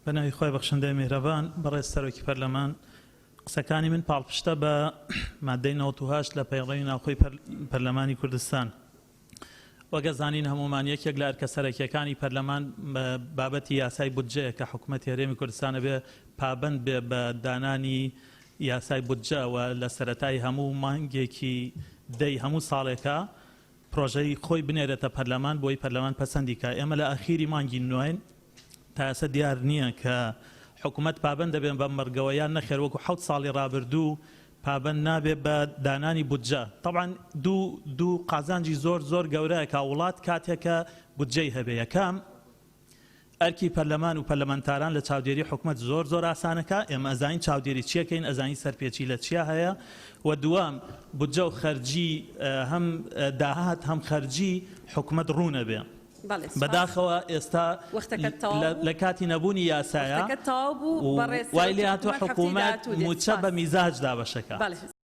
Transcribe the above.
بە ناوی خوای بەخشندەی میهرەبان، بەڕێز سەرۆکی پەرلەمان، قسەکانی من پاڵپشتە بە مادەی 98 لە پەیڕەوی ناوخۆی پەرلەمانی کوردستان. وەک ئەزانین هەموومان یەکێک لە ئەرکە سەرەکیەکانی پەرلەمان بابەتی یاسای بودجەیە کە حکومەتی هەرێمی کوردستان ئەبێ پابەند بێ بە دانانی یاسای بودجە و لە سەرەتای هەموو مانگێکی دەی هەموو ساڵێکا پرۆژەی خۆی بنێرێتە پەرلەمان بۆی پەرلەمان پەسەندی کا ئێمە لە ئەخیری مانگی نۆین تا ئێستا دیار نییە کە حکومەت پابەند دەبێن بەم بڕگەوە یان نەخێر وەکو حەوت ساڵی ڕابردوو پابەند نابێ بە دانانی بودجە تەبعەن دوو دوو قازانجی زۆر زۆر گەورە کە وڵات کاتێک کە بودجەی هەبێ یەکەم ئەرکی پەرلەمان و پەرلەمانتاران لە چاودێری حکومەت زۆر زۆر ئاسانەکە ئێمە ئەزانین چاودێری چیەکەین ئەزانین سەرپێچی لە چیا هەیە و دووەم بودجە و خەرجی هەم داهات هەم خەرجی حکومەت ڕوونە بێ بەڵێ سوپاس. بەداخەوە ئێستا وەختەکەت تەواو بوو. لە کاتی نەبوونی یاسایە وەختەکەت تەواو بوو و بەڕێز وای سەرۆکی لێهاتووە حکومەت هەفتەی حکومەت داهاتوو دێت مووچە سوپاس. بە میزاج دابەشەکا. بەڵێ.